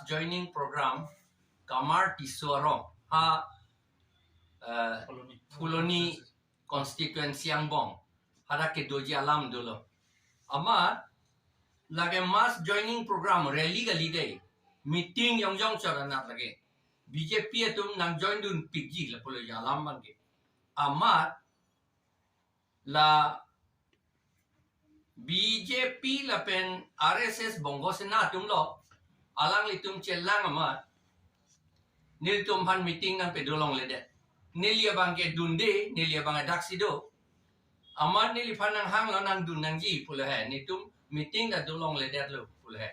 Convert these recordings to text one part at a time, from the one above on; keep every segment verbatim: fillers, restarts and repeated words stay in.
joining program Kamar Tisso arong ha, eh, Phuloni. Phuloni constituency angbong hadak kedoji alam dolo. Amat lake mass joining program rally kali dei, meeting yongjong chot anat lake B J P atum nangjoin dunpikji lapulo alam abangke. Amat la B J P lapen R S S Bongo Sena atumlo, alanglitum chelang amat nelitum aphan meeting nangpedolongledet. Neli abangke dunde, neli abang daksi do. Amat neliphan nanghanglo nangdun nangji pulo he. Netum meeting ta dolongledetlo pulo he.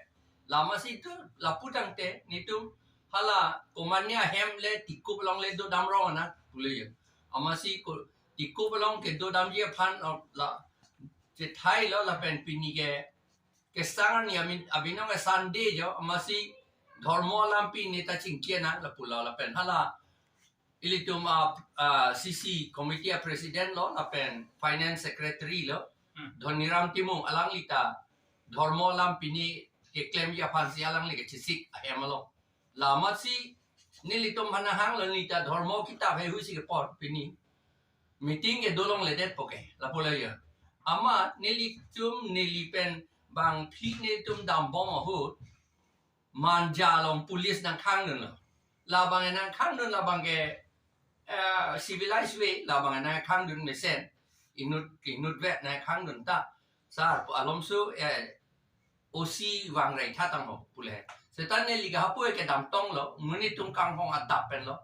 Lamasi tu lapu tangte netum hala komatne ahem le Tikup along le dodam rong ana pulo ye. Amatsi ko Tikup along kedodamji aphan, oh, la chethailo lapen pini ke kesang arni amin abinong ke Sunday jo, amatsi dhormo alam pini ta chingki nang lapulo lapen hala ilitum a, a C C committee a president lo lapen finance secretary lo, Hmm. Dhoniram Timung, alangli ta dhormo alam pini keklemji aphansi alangli kechesik ahem along. Lamatsi nelitum aphan nanghanglo, neli ta dhormo kitap heihui si kepon pini meeting kedolongle detpo ke lapulo ye. Amat nelitum neli pen bangphli netum dambom ahut Manja along police nangkhangdunlo. Labang nangkhangdun labang ke, eh, civilized way, labang nangkhangdun mesen. Inut, inutvet nangkhangdun ta. Sar, pu alomso, eh, O C vangrai thatang ho, pulo he. Seta neli ke hapu ke damtonglo, amonit atum kanghong adap penlo.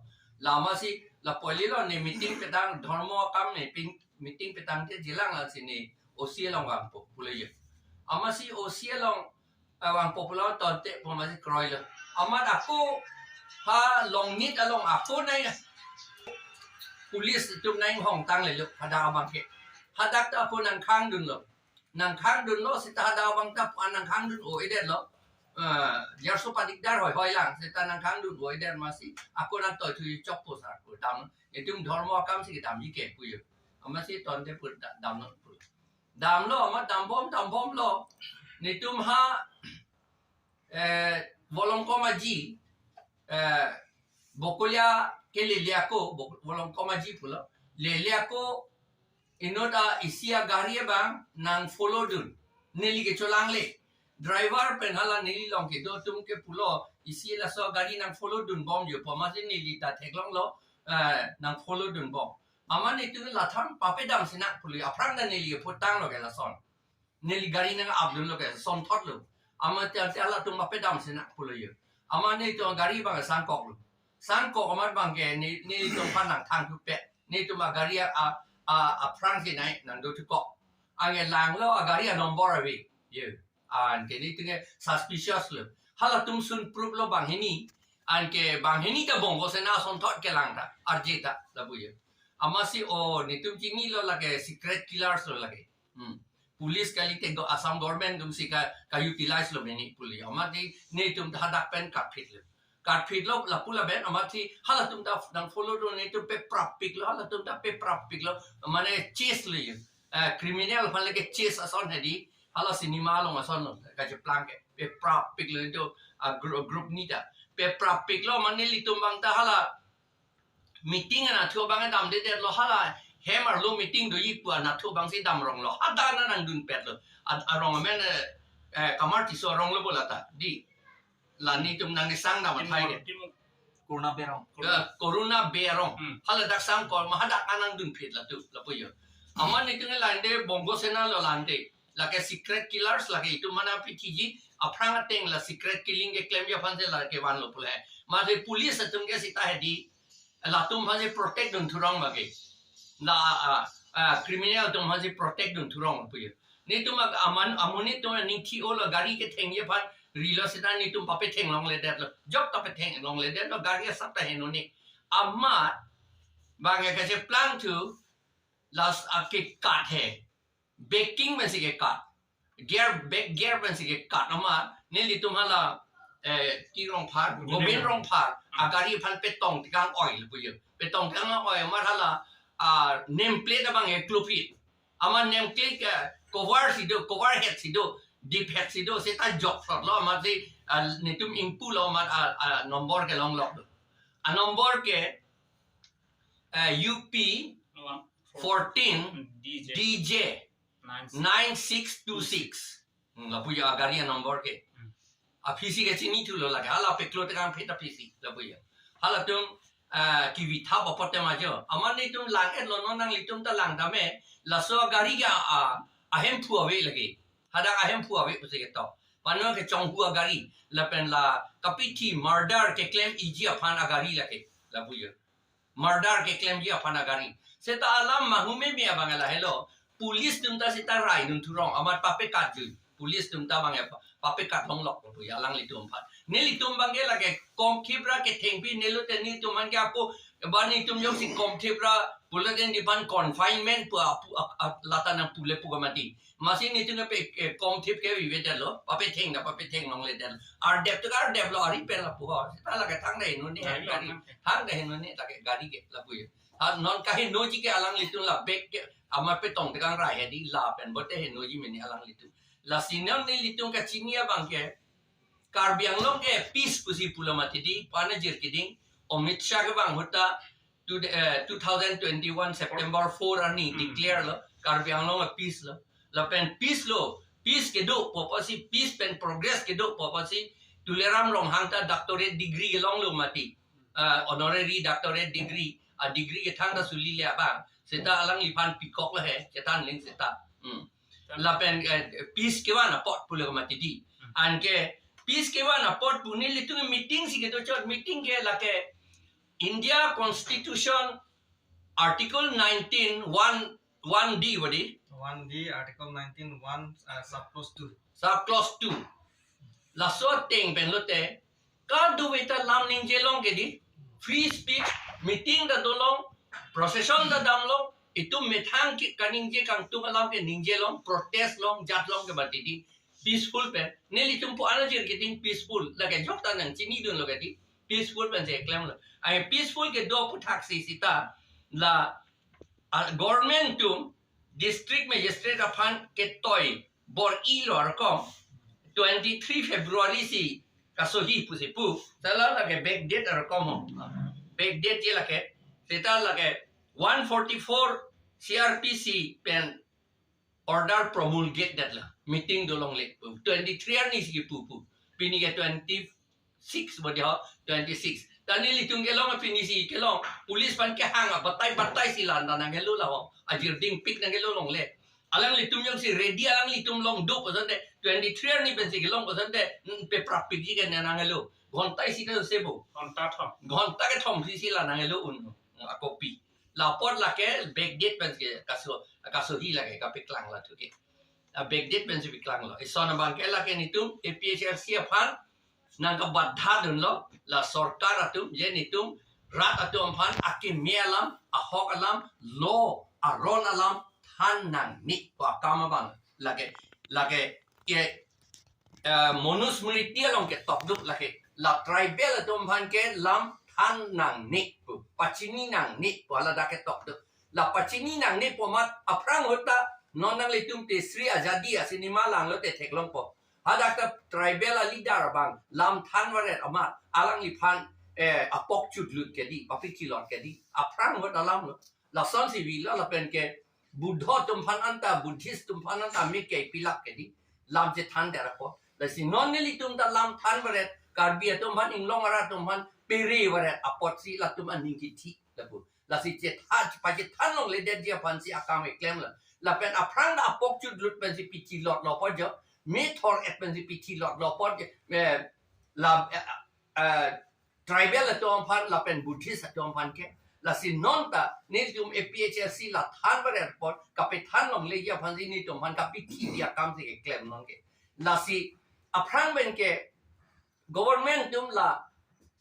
Lamasi, lapu alilo ne meeting petang, dhormo akam ne pin, meeting petang te jilang lasi ne O C along vangpo, pulo ye. Amatsi O C along, eh, vangpo pulo tonte pu amatsi kroilo. Amat ako ha Longnit along ako nai police atum nangkehong tanglelo hadak abangke. Hadak ta ako nangkhangdunlo. Nangkhangdunlo seta hadak abang ta pu an nangkhangdun-o-edetlo. Eh, jarso padikdar hoihoi lang seta nangkhangdun-o-edet amatsi ako nangtoithu chokpo sar ako dam. Netum dhormo akamsi kedamji ke pu ye. Amatsi tonte pu da-, damlo pu. Damlo, amat dambom, dambomlo. Netum ha, eh, Volongkom Aji, eh, Bokolia ke lele ako, Bok-, Volongkom Aji pulo. Lele ako, inut a isi agari abang nangfollowdun. Neli kecholangle. Driver pen hala neli along kedo atum ke pulo, isi laso gari nangfollowdunbom jo pu amatsi neli ta theklonglo, eh, nangfollowdunbom. Amat netum latham papedam sinang pulo, aphrang ta neli keputanglo ke lason. Neli gari nang-apdunlo ke, sonthotlo. Amat te, te halatum papedam sinang pulo ye. Amat netum gari abang sangkoklo. Sangkok amat abangke ne, netum aphan nangthangthupe. Netum agari a, a, a, aphrangsi nai nangdothukok. Anke langlo agari anombor ave. Ye. Anke netum ke suspicious lo. Halatum sun proof lo banghini. Anke banghini ta Bongo Sena asonthot kelang ta. Arje ta lapu ye. Amatsi o netum chinilo lake secret killers lo lake. Hmm. Police kalite go Assam government atumsi ka, ka-utilize lo meni police. Amat di netum hadak pen katphitlo. Katphitlo lapu lapen amatsi halatum ta nangfollowdun netum peprapiklo, halatum ta peprapiklo. Mane chase lo ye. Eh, criminal aphan lake chase ason hedi. Hala cinema along asonlo. Kacheplang ke. Peprapiklo netum a gru-, group ni ta. Peprapiklo mane nelitum abang ta hala meeting anatthu abang damdedetlo hala hem arlo meeting doji pu anatthu abangsi damronglo. Hadak nangdunpetlo. Ad-, arong amen, eh, eh, Kamar Tisso aronglo bo lata. Di. La netum nangkesang dam Timung, athai ke. Timung. Corona Bey arong. Eh, Corona Bey arong. Hmm. Hala dak sangkok ma hadak nangdunphit latu, lapu ye. Amat netum lande Bongo Sena lo lande. Lake secret killers lake itum mana pithiji aphrang ateng la secret killing keklemji aphansi lake vanlo pulo he. Mate police atum ke seta hedi latum aphansi protect dunthurong bage. La, ah, ah, criminal atum aphansi protect dunthurong pu ye. Netum ag-, aman, amonit atum aning thi-olo gari kethengji aphan rilo seta netum papetheklongledetlo. Jok ta pethenglongledetlo gari asap ta henone. Amat abang kacheplang thu last ake kat he. Braking pensi kekat. Gear, back gear pensi kekat amat nelitum hala, eh, Ti Rongphar, Govind Rongphar, hmm, agari aphan petong tekang oi lapu ye. Petong tekang oi amat hala, ah, name plate abang ekluphit. Amat name plate ke cover si do, cover head si do, dip head si do, seta jokthotlo amatsi, Al, netum ingpu lo mat a, a number ke longlok do. A number ke, eh, U P fourteen D J nine six two six. Hmm, lapu ya agari a number ke. Hmm. Aphisi ke chinithulo lake. Hala peklo tekang pheta phisi lapu ya. Halatum, ah, kivithap apot tema jo. Amat netum lang-etlo, non nanglitum ta lang tame. Laso agari ke, ah, ahemphu ave lake. Hadak ahemphu ave pusi ketok. Pano kechonghu agari. Lapen la kapithi murder keklem iji aphan agari lake. Lapu ya. Murder keklemji aphan agari. Seta alam mahumeme abang lahelo. Police atum ta seta rai nun thurong amat papekatji. Police atum ta abang pa-, papekat longlok pu alanglitum aphan. Nelitum abang ke lake Komthip ra kethengpi nelo te netum abang ke apo ba netum jongsi Komthip ra pulo te netum aphan confinement pu apu a, a, lata nangpu le pu kamati. Masi netum ke pe, eh, Komthip ke vive detlo, papetheng na papetheng longledet. Ardep tu ardep lo, ari pen lapu ho. Seta lake thang dai nuni Gari lo, gari. Thang dai. Thang dai nuni lake gari ke lapu ya. Ha, non kahenoji ke alanglitum la bag ke amat petong tekang rai hedi lapen bote henoji meni alanglitum. Lasi non nelitum kachini abang ke Karbi Anglong ke peace pusi pulo mati di, pana jir keding, Amit Shah ke abang ahut ta to the, eh, two thousand twenty-one September four arni Hmm. declare lo, Karbi Anglong a peace lo. Lapen peace lo, peace kedo pu apotsi, peace pen progress kedo pu apotsi, Tuliram Ronghang ta doctorate degree kelonglo mati. Ah, honorary doctorate degree, a degree kethang ta suli le abang. Seta alangliphan pikok lo he, chethan ling seta. Hmm. Lapen, eh, peace kevan apot pulo mati di. Hmm. Anke peace kevan apot pu nelitum meeting si kedo chot, meeting ke lake India Constitution Article nineteen one, one D wadi. One D, Article nineteen one, uh, sub clause two. Sub clause two. Laso ateng pen lote, kadokave ta lam ningje long ke di, free speech, meeting ta dolong, procession ta damlong, itum methang ke kaningje kangtung alam ke ningje long, protest long, jat long ke mati di, peaceful pen. Nelitum pu ana jir keding peaceful, lake jok ta nangchinidunlo ke di, peaceful pen si klemlo. Ai peaceful kedo aputhaksi seta la, ah, government atum district magistrate aphan ketoi bor-ilo arkom twenty-three February si kasohi pusi pu. Seta lake backdate arkom ho. Backdate je lake. Seta lake one forty-four C R P C pen order promulgate detlo. Meeting dolongle. Twenty-three arni si pu pu. Pini ke twenty-six bodi ho, twenty-six. Ta nelitum kelong pini si kelong. Police aphan kehang a batai batai si la nang helo la ho. Ajir dingpik nang helo longle. Alanglitum jongsi ready alanglitum long do ko sante, twenty-three arni pen si kelong ko sante, hmm, peprapik ji ke nang helo. Ghonta isi ta sebo. Ghonta thom. Ghonta kethom si si la nang helo un. Akopi. Lapot lake backdate pen ke kaso, kasohi lake kapeklang la thuke. A backdate pen si peklanglo. Ison abang ke lake netum A P H L C aphan nangkabadha dunlo, la sorkar atum, je netum rat atum aphan akeme alam, ahok alam, law aron alam than nangne pu akam abang lake, lake ke, eh, Manusmriti along ketok do lake, la tribal atum aphan ke lam than nangne pu, pachini nangne pu ladak ketok do. La pachini nangne pu amat aphrang ahut ta non nanglitum Tesri Azadi a cinema langlote theklongpo. Hadak ta tribal a leader abang lam than varet amat alangliphan, eh, apok chutlut ke di, papikilot ke di. Aphrang ahut alam lo. Lasonsi vilo lapen ke Buddho atum aphan anta, Buddhist atum aphan anta mi ke pilak ke di. Lam chethan det apot. Lasi non nelitum ta lam than varet, Karbi atum aphan, inglong arat atum aphan pere varet apotsi latum aning kithi lapu. Lasi chethan, pachethan longledetji aphansi akam keklemlo. Lapen aphrang ta apok chutlut pensi pichilotlo apot jo. Methor et pensi pichilotlo apot jo. Eh, la, eh, eh, tribal atum aphan lapen Buddhist atum aphan ke. Lasi non ta netum A P H L C la than varet apot, kapethan longleji aphansi netum aphan kapithiji akam si keklem non ke. Lasi aphrang pen ke government atum la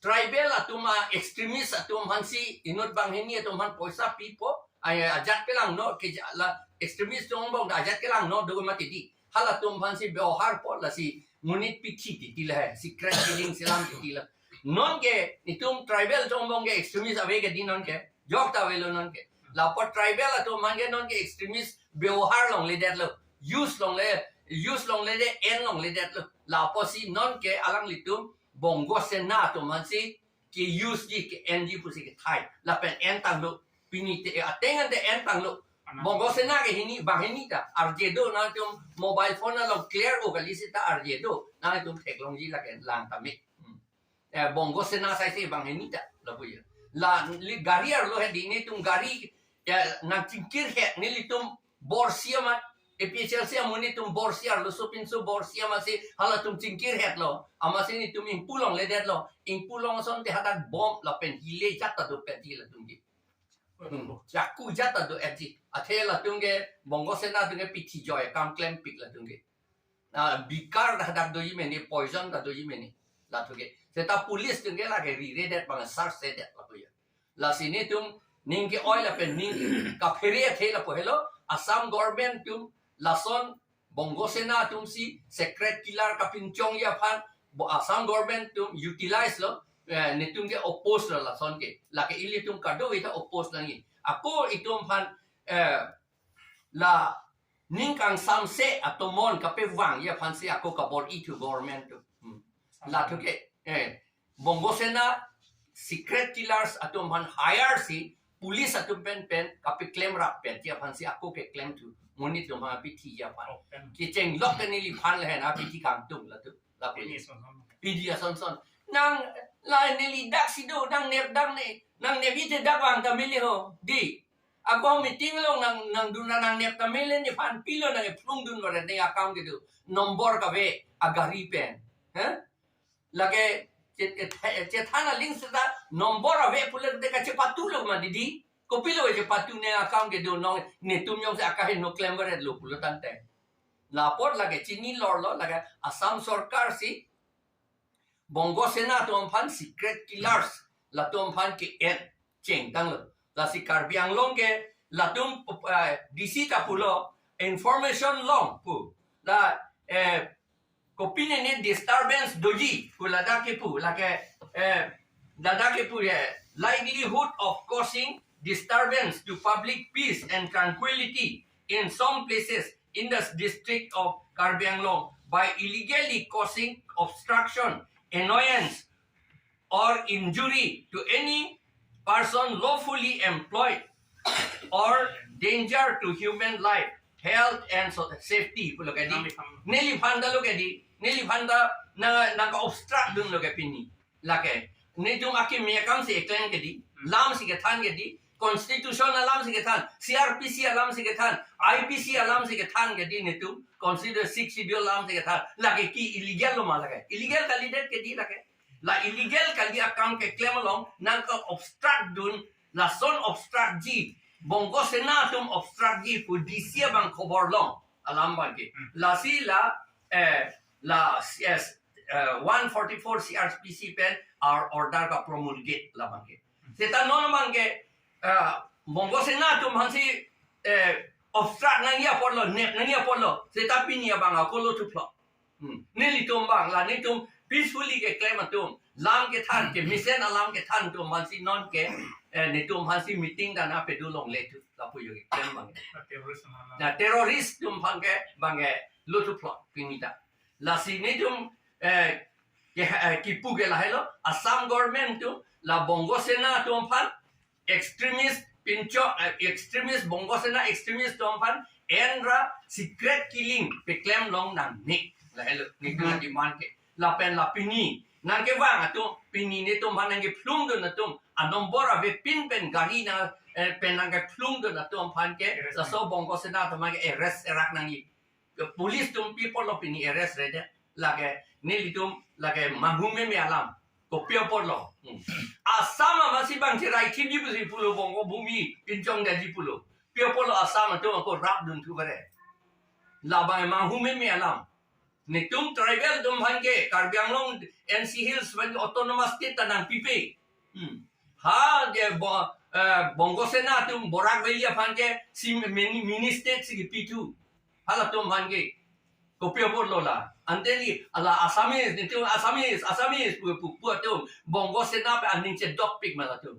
tribal atum a extremist atum aphansi inut banghini atum aphan poisa pipo, ai ajat kelangno ke la extremist atum angbong ta ajat kelangno do mati di. Halatum aphansi byohar po lasi monit pithi titi la he, secret killing si lam titi la. Non ke itum tribal atum angbong ke extremist ave ke di non ke, jok ta avelo non ke. Lapot tribal atum aphan ke non ke extremist byohar longledetlo, use longle, use longledet, en longledetlo. Lapusi non ke alanglitum Bongo Sena atum aphansi ke-use ji, ke-en ji pusi kethai. Lapen entanglo, pini te ateng ante entanglo. Bongo Sena ke hini, banghini ta arje do, nangtum mobile phone along clear o kali seta arje do, nangtum theklongji lake lang tame. Hmm. Eh, Bongo Sena saisi banghini ta, lapu ya. La, neli gari arlo hedi, netum gari, ya, nangchingkirhet, nelitum borsi amat, A P H L C amonit atum borsi arlo, sopinso borsi amatsi halatum chingkirhetlo, amatsi netum ingpu longledetlo, ingpu long asonte hadak bomb lapen hile jat ta dopetji latum ke. Hmm. Chaku jat ta do-etji. Athe latum ke Bongo Sena atum ke pithi joi akam klempik latum ke. Na bikar ta hadak doji mene, poison ta doji mene. Latum ke. Seta police atum ke lake riredet bang search sedet lapu ya. Lasi netum ning ke-oi lapen ning kaphere athe lapu helo, Assam government atum lason Bongo Sena atumsi secret killer kapinchongji aphan bo Assam government atum utilize lo, eh, netum ke oppose lo lason ke. Lake ilitum kado-i ta oppose nangji. Ako itum aphan, eh, la ning kangsamse atomon kapevangji aphansi ako kabor-ithu government atum. Hmm. Latum ke, eh, Bongo Sena secret killers atum aphan hire si police atum pen pen kapeklem rappetji aphansi ako keklemthu. Monit atum aphan pithiji aphan. Oh, pen. Kechenglok ke neliphan lahen apithi kangtung latum. Lapu. Pini ason ason. Pini ason ason. Nang la neli daksi do, nangnep nangne. Nangnep ite dak vang ta mili ho. Di. Ako meeting along nang, nangdun ra nangnep ta mili, nephan pilo nangkephlungdun varet ne akam kedo. Nombor kave agari pen. Ha? Lake che-, che-, chethan aling seta nombor ave pulote kachepatulo ma didi. Kopilo chepatu ne akam kedo, non netum jongsi akaheno klem varetlo pulo tangte. Lapot lake chini lorlo, lake Assam sorkar si Bongo Sena atum aphan secret killers latum aphan ke-en chengtanglo. Lasi Karbi Anglong ke latum, eh, D C ta pulo, information long pu. La, eh, kopine ne disturbance doji pu ladak kepu, lake, eh, ladak kepu, eh, likelihood of causing disturbance to public peace and tranquility in some places in the district of Karbi Anglong by illegally causing obstruction, annoyance, or injury to any person lawfully employed or danger to human life, health and so-, safety pulo ke di. Neliphan ta lo ke di, neliphan ta na, nangka-obstruct dunlo ke pini. Lake netum akimi akam si eklem ke di, lam si kethan ke di, constitution alam si kethan, C R P C alam si kethan, I P C alam si kethan ke di, netum consider six schedule alam si kethan. Lake ke illegal lo ma lake? Illegal kalidet ke di lake. La illegal kali akam keklem along nangka-obstruct dun, lason obstruct ji, Bongo Sena atum obstruct ji pu D C abang khobor long alam abang ke. Hmm. Lasi la, eh, la, yes, eh, one forty-four C R P C pen our order kapromulgate labang ke. Seta non abang ke, eh, Bongo Sena atum aphansi, eh, obstruct nangji apotlo, nep nangji apotlo. Seta pini abang ako lo thuplo. Hmm. Nelitum abang, la netum peacefully keklem atum, lam kethan, kemesen alam kethan atum aphansi non ke, eh, netum aphansi meeting dana pedu longlethu, lapu yo keklem abang. Terrorist alam. Na terrorist atum abang ke, abang ke lo thuplo pini ta. Lasi netum, eh, ke, eh, kipu ke lahelo, Assam government atum, la Bongo Sena atum aphan, extremist pinchok, eh, extremist Bongo Sena extremist atum aphan en ra secret killing peklem long nangne. Lahelo, netum Hmm. demand ke. Lapen la pini nangkevang atum, pini netum aphan nangkephlungdun atum, anombor avepin pen gari na, eh, pen nangkephlungdun atum aphan ke, Arrest laso Bongo Sena atum ke arrest serak nangji. Police atum pi apotlo pini arrest redet? Lake nelitum lake manghu meme alam. Kopi apotlo? Hmm. Assam amatsi bang cherai thimji pusi pulo, Bongo Bhumi pinchongdetji pulo. Pi apotlo Assam atum ako rapdun thu bare? Labang manghu meme alam. Netum tribal atum aphan ke, Karbi Anglong, N C Hills aphan ke autonomous state ta nangpipe. Hmm. Ha, je bo-, eh, Bongo Sena atum Barak Valley aphan ke si mini, mini state si kipithu. Halatum aphan ke. Kopi apotlo la? Ante li, ala Assamese, netum Assamese, Assamese pu, pu, pu atum Bongo Sena pen aning chedokpik ma latum.